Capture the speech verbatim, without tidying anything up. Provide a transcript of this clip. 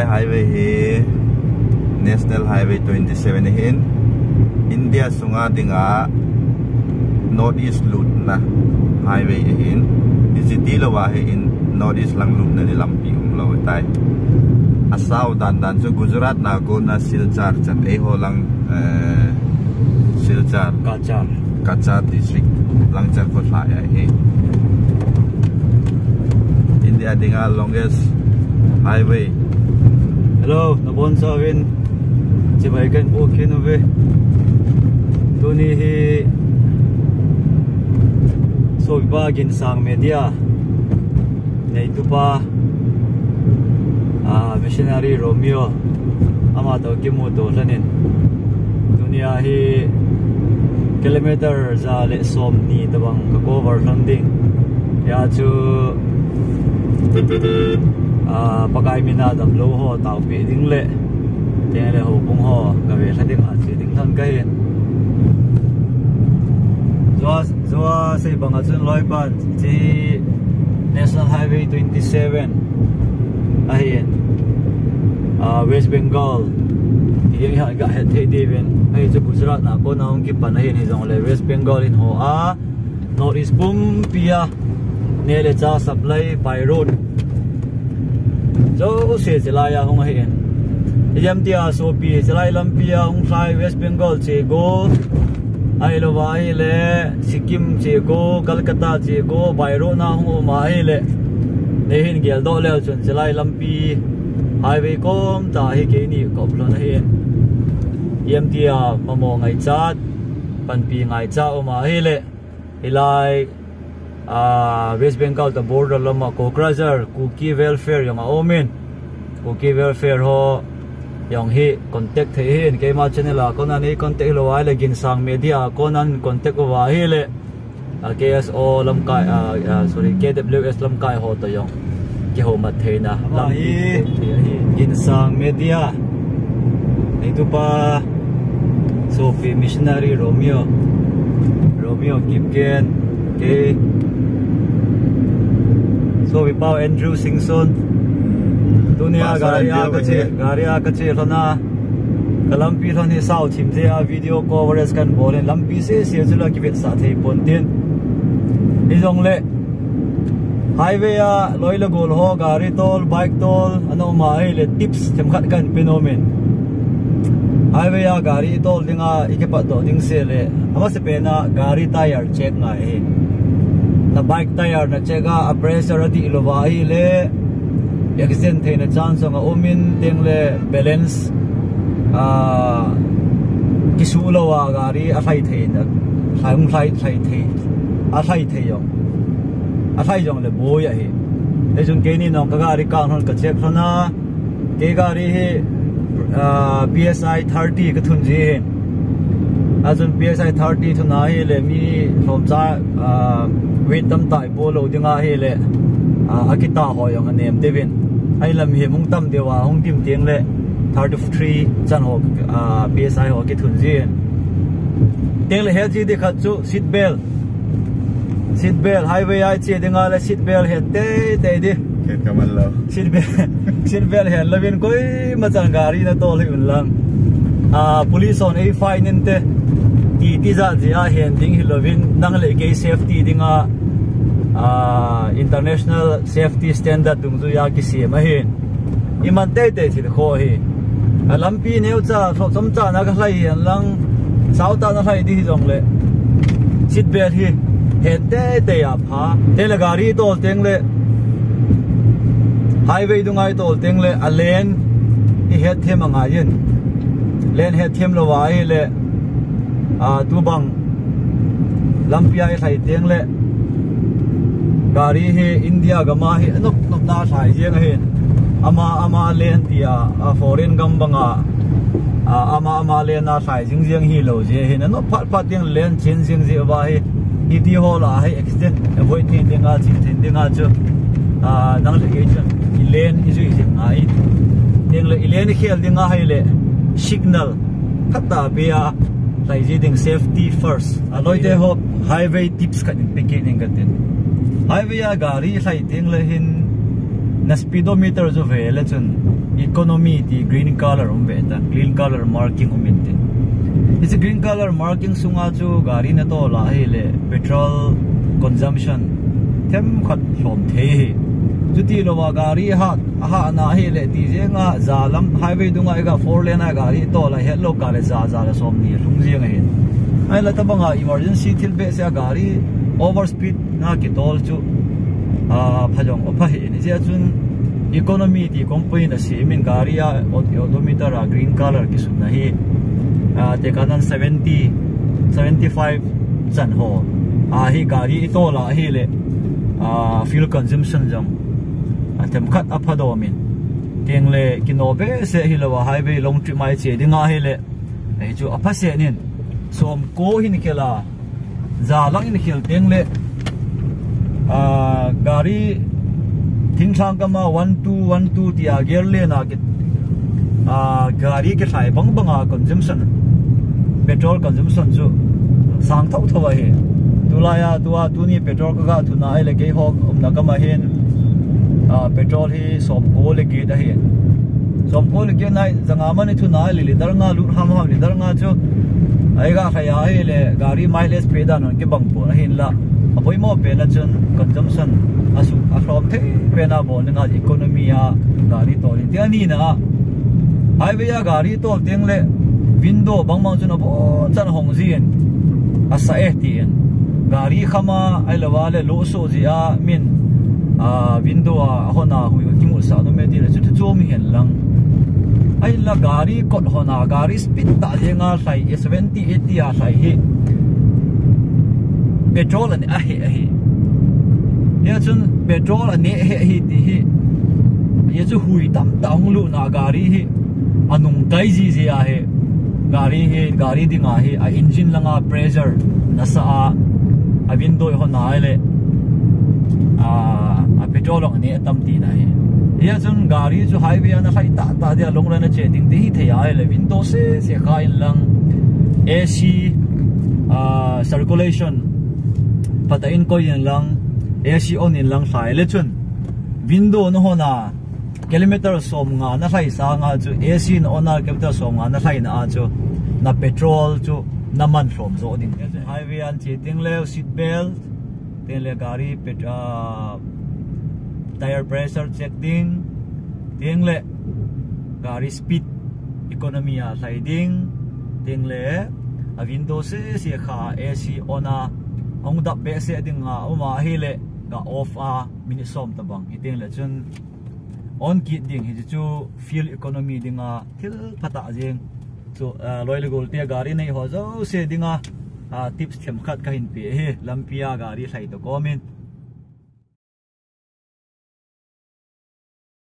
Highway hi National Highway twenty-seven ahin, India sunga dinga North East lutna highway ahin. Hiche tilou a hi in North East lang lutna ni lampi umlou tai. Asao dan dan chu Gujarat na kona Silchar chan eiho lang, eh, Silchar. Cachar. Cachar district lang chan kho lhai ahi. India dinga longest highway. Hello, nabonchauvin chibai kahin bukhin uve. Tuni hi sopipa Ginsang Media neitupa, ah, missionary Romeo, ama toh kimuto lhonin. Tunia hi kilometer ja le somni tobang ka cover lhon ding. Hia chu, ah, Pakai mina damlou ho taopeh ding le, teng le houbung ho ka ve lha ding a che ding lhon kahi. Jua, jua sei banga chun loipan Hiche National Highway twenty-seven ahin, ah, West Bengal ti hi gahet thei diuvin, hiche Gujarat na kona hung kipan ahin, hijongle West Bengal in ho a, North East pumpi a neh le chah supply by road jouse chulai a hung ahin. Ijemtia sopi chulai lampi a hung lhai West Bengal che go, ahilouva ahile Sikkim che go, Kolkata che go, by road na hung um ahile, neihin geldoh leu chun chulai lampi highway kom tah hi keini ka um lhon ahin. Ijemtia mamo ngaichat, panpi ngaichat um ahile, hilai, ah, West Bengal toh border lama Kokrajhar Kuki Welfare jong aumin. Kuki Welfare ho jong hi contact thei ahin, keima channel a kona nei contact lou ahile Ginsang Media a kona contact uva ahile, ah, K S O lamkai, ah, ah, sorry, K W S lamkai ho toh jong kihoumat theina lampi hi thei ahi. Ginsang Media neitupa sopi missionary Romeo, Romeo Kipgen, kei sopi pau Andrew Singson. Tunia gari a kache, gari a kache lhon a, ka lampi lhon hi sao thim jeh a video coverage kahin bol in, lampi sese chula kivetsah thei ponte. Hijongle highway a loi le gol ho gari tol, bike tol ana um ahile tips themkhat kahin pe nomin. Highway a gari itol dinga, ikipatdoh ding seh le, amasapen a gari tyre check ngai ahi. Na bike tyre na check a, a pressure adih louva ahile accident theina chance jong aumin, teng le balance, ah, kisuh lou a gari alhai thei na, lhai, hung lhai, lhai thei, alhai thei jong, alhai jongle boi ahi. Hichun keini nong ka gari kang lhon ka check lhon a, kei gari hi, ah, P S I thirty ka thun ji ahin. Achun P S I thirty thun ahile mi lhomcha, ah, weight tamtah ibol lou ding ahile, ah, akitah ho jong anem deuvin. Ahilam hi hung tam deuva hung dim teng le thirty-three chan ho, ah, P S I ho kithun jin. Teng le het ji ding khat chu seat belt. Seat belt, highway a che ding ahile seat belt het teitei ding. Seat belt, seat belt het louvin koima chan gari na tol hih un lang. Ah, police hon ei fine inte. Ti, tijat jeh a het ding hilouvin, nang le kei safety dinga, ah, international safety standard dungjuia kisem ahin. Iman teitei thil kho ahi. A lampi neocha, lhomcha na ka lhai hen lang, saotah na lhai ding hijongle seat belt hi het teitei a pha. Teng le gari itol teng le, highway dunga itol teng le, a lane ihet them angaiyin. Lane het them louva ahile, ah, tubang lampi a ilhai teng le, gari hi India gam a hi anop nop na lhai jeng ahin. Ama, ama lane tia, a foreign gam banga, ah, ama, ama lane a lhai jing jeng hilou jeh ahin. Anop phat phat ding lane change jing jeh uva hi, hiti ho lah a hi accident avoid thei dinga, chin thei dinga chu, ah, nang le kei chun i lane ijui jing ngai. Teng le i lane ikhel ding ahile signal khat tah pe a lhai ji ding, safety first. Aloite ho, highway tips khat in pe kit ning katin. Highway a gari lhai teng le hin, Na speedometer chu ve le chun economy ti green color um ve ta, green color marking um in tin. Hiche green color marking sunga chu gari na tol a hile petrol consumption themkhat lhom thei hi. Chuti louva gari hat, ahat na hile ti jenga jalam highway dunga iga four lane a gari tol a hetlou kah le ja, ja le som ni lhung jeng ahin. Ahinla tabanga emergency thil behseh a gari overspeed na kitol chu, a, pha jong apha hi. Hijeh chun economy ti company na semin gari a od-, odometer a green color kisutna hi, a, tekahnan seventy, seventy five chan ho. A hi gari itol a hile, a, fuel consumption jong, a, themkhat apha domin. Tengle kino behseh hilouva highway long trip mai che dinga hile. Hichu apha seh in. Som ko hin khel a. Ja lang in khel tengle, a, gari thinglhang kama one two, one two tia gear lena ki, a, gari kilhai bang banga consumption, petrol consumption chu sang thou thou ahi. Tulai a, tua, tuni petrol kaga thuna ahile keiho umna kama hin, a, petrol hi som ko le get ahi. Som ko le get nai, janga mani thuna ahile liter nga lut ham ham liter nga chu. Ahi ga khai ahile gari mileage pe dan hon kibang pon ahinla. Apoimo pen a chun consumption asu, alhom thei pen a bol dinga economy a gari tol in. Tia nina a. Highway a gari tol tengle window bang bang chun abonchan hong jin. Asa e tin. Gari khama ahilouva le lo so ji a min, a, window a hon a hui kimu sa no me ti le chu thu chom hen lang. Ahinla gari kot hon a gari speed tah jenga lhai e seventy, eighty a lhai hi. Petrol ane ahe ahi. Hia chun petrol ane he ahi ti hi. Hia chu hui tamtah hung lutna gari hi. Anung kai jiji ahi. Gari hi, gari dinga hi, a engine langa pressure nasa a, a window hon ahile, a, a petrol hon ane tam tina hi. Hia chun gari chu highway a na lhai tah tah dia long run a che ding ti hi thei ahile window seh seh kha in lang A C, a, circulation phatah in koi in lang A C on in lang lhai le chun window na hon a kilometer som nga na lhai sanga chu A C na on a kilometer som nga na lhai na a chu na petrol chu na man lhom jo ding. Highway a che ding le seat belt, tengle gari pet-, a, tire pressure check ding, tengle gari speed economy a lhai ding, tengle a window seh seh kha A C on a hung dap behseh dinga um ahile ga off a minute som tabang hi tengle chun on kit ding hi chu fuel economy dinga thil phatah jeng. Chu, a, loi le gol te gari nei ho jouse dinga, a, tips themkhat kahin pe hi lampi a gari lhai to komin.